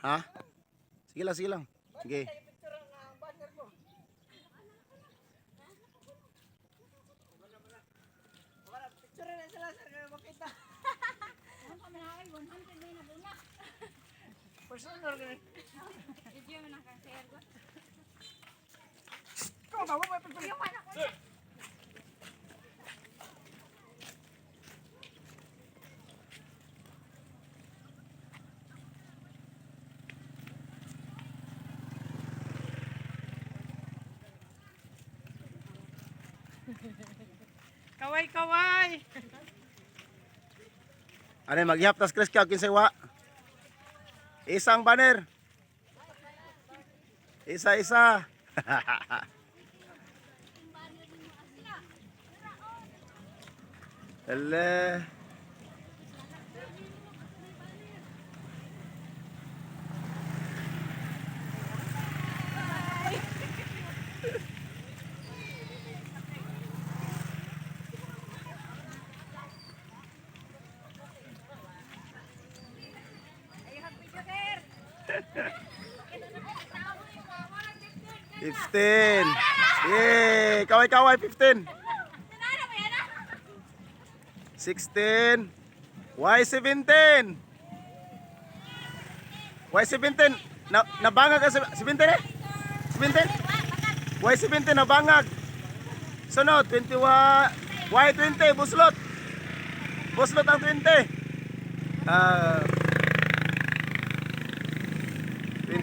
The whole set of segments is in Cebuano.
Ha? Sige lang, sige lang. Sige. Picture ang banner mo. Wala, picture na sila, sir, kaya makita. Ano pa man ay 100 na nabuna. Personal ganun. Video man ka sir. Ikaw ba, wala picture. Yung anak ko. Kaway, kaway. Ano, maghihap tas Chris kaya kinsay wa. Isang banner. Isa isa. Ele. Video sir. 15. Yay! Kaway kaway 15. 16. Y17. Y17. Na nabangag ang 17 eh? 17? Y17 nabangag. Sunod 21. Y20 buslot. Buslot ang 20. Ah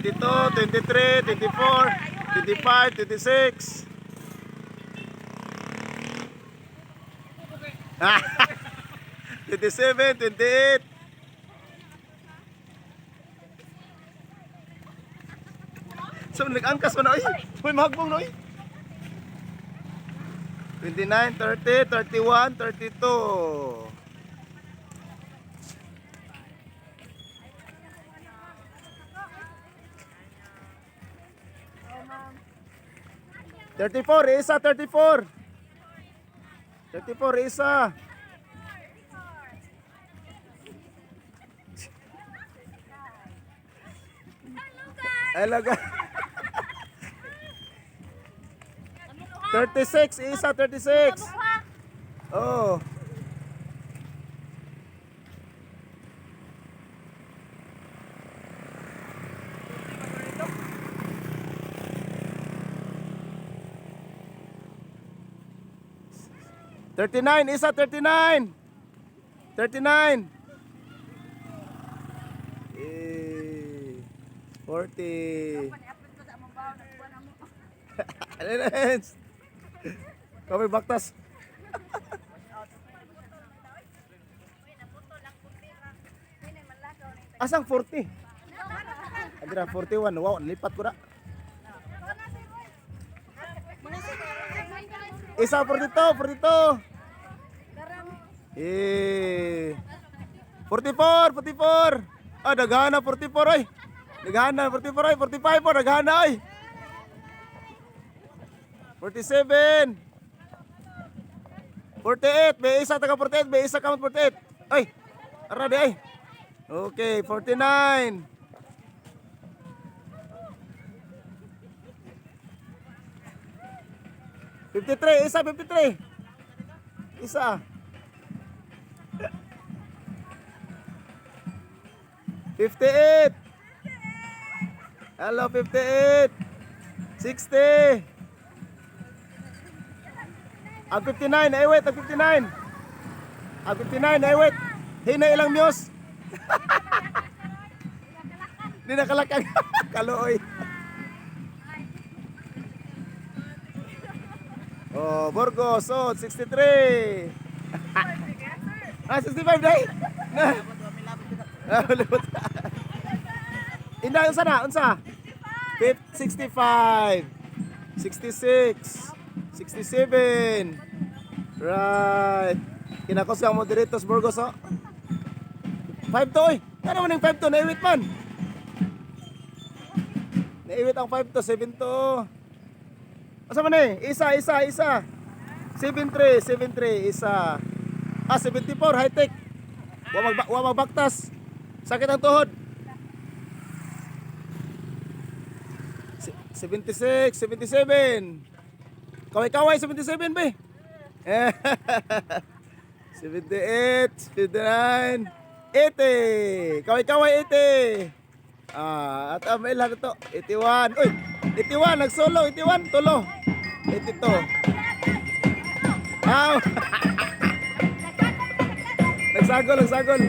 22, 23, 24, 25, 26. Ah, 27, 28. So, nag-angkas mo na, oy. May mahagbong na, oy. 29, 30, 31, 32. 34, isa, 34. 34, isa. Hello, guys. 36, isa, 36. Oh. 39, isa, 39. 39. Eh, 40. Alens. Kami baktas. Asang 40? Adira 41. Wow, nalipat ko na. Isa 42, 42. Eh. 44, 44. Ah, daghana 44 oy. Daghana 44 oy, 45 po daghana oy. 47. 48, may isa taga 48, may isa ka 48. Ay, ara di ay. Okay, 49. 53, isa 53. Isa. 58. Hello, 58. 60. Ang 59, ay wait, ang 59. Ang 59, ay wait. Hina ilang miyos. Di nakalakang kaluoy. Oh, Burgos, oh, 63. Ah, 65 day. Na. Ah, limot. Inday, unsa na? Unsa? 65. 66. 67. Right. Kinakos ang moderatos Burgos, oh. 5 to, oy. Ano man yung 5 to? Naiwit man. Naiwit ang 5 to, 7 to. Asa man eh? Isa, isa, isa. 7-3, 7-3, isa. Ah, 74, high tech. Wa magbaktas. Sakit ang tuhod. 76, 77. Kaway-kaway, 77 be. 78, 79, 80. Kaway-kaway, 80. Ah, at ang ilan to? 81. Uy, 81, nagsolo, 81, tulo. 82. Ah. Nagsagol, nagsagol.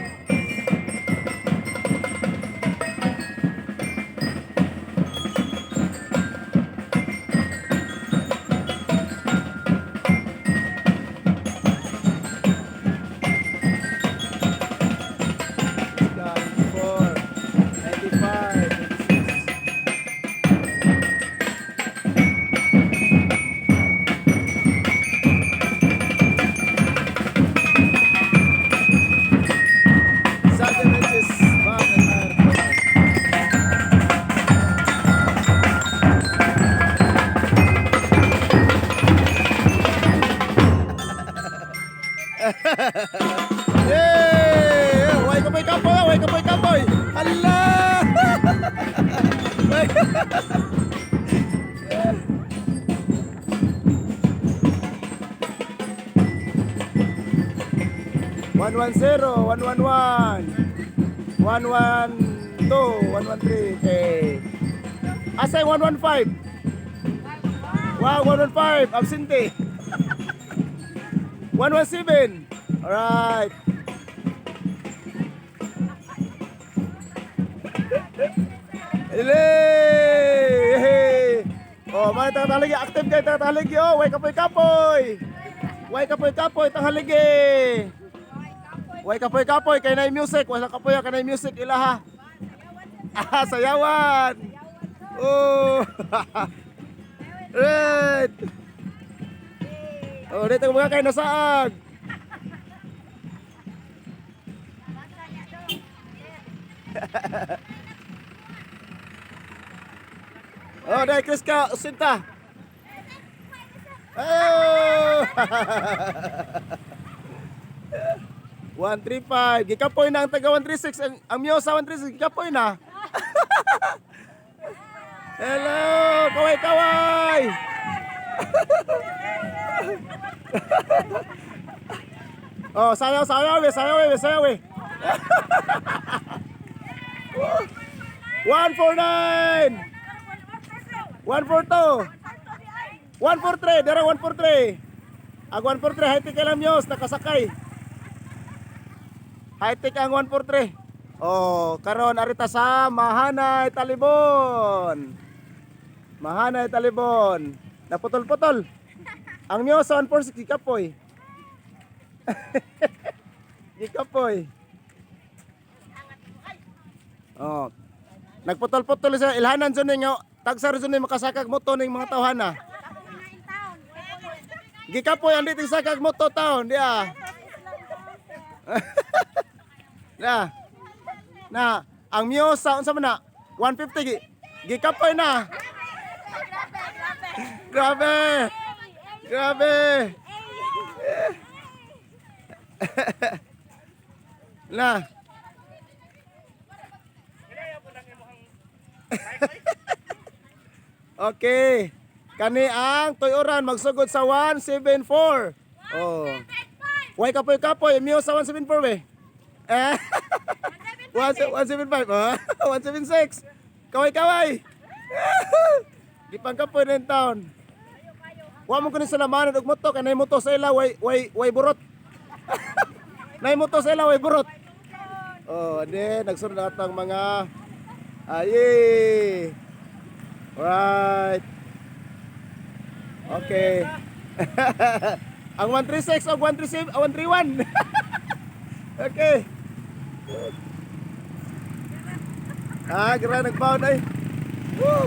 94, 95, 96. Seven inches, back and higher. Yay! Way kapoy kapoy, way kapoy kapoy. Hala! 110, 111, 112, 113. Okay. Asa yung 115? Wow, 115. Absente. 117. Alright. Ele! Hey! Oh, mga taga-taligi, active kayo taga-taligi. Oh, way kapoy kapoy. Way kapoy kapoy tanghaligi. Way kapoy kapoy kay nay music, wala kapoy kay nay music ilaha. Ah, sayawan. Oh. Right. Oh, dito mga kayo nasaag. Oh, dahil Chris ka, usinta. Oh! 135. Gikapoy na ang taga 136. Ang Miyosa 136, gikapoy na. Hello! Kaway, kaway! Oh, sayaw, sayaw, eh, sayaw, eh, sayaw, eh. 149! 142! 143, dara 143. Ang 143, high-tech alam nyo, nakasakay. High-tech ang 143. Oh, karon arita sa Mahanay Talibon. Mahanay Talibon. Naputol-putol. Ang Mio sa 146 gikapoy. Gikapoy. Oh. Nagputol-putol sa ilhanan jud ni nga tagsar jud ni makasakag moto ning mga tawhana. Gikapoy ang diting sakag moto taon, di ah. Na. Na, ang Mio sa unsa man na? 150 gi. Gikapoy na. Grabe. Grabe. Na. Okay. Kani ang tuyuran magsugod sa 174. Oh. Way kapoy kapoy, Mio sa 174 we. Eh. 175. Oh. 176. Kaway kaway. Gipang kapoy na town. Wa mo kunin salamanan og moto kay nay moto sa ila way way way burot. Nay moto sa ila way burot. Oh, and then nagsunod na atang mga ay. Right. Okay. Ang 136 o 137, ah, 131. Okay. Ah, grabe nagbaon ay. Woo!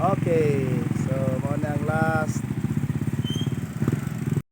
Okay, so mao na ang last.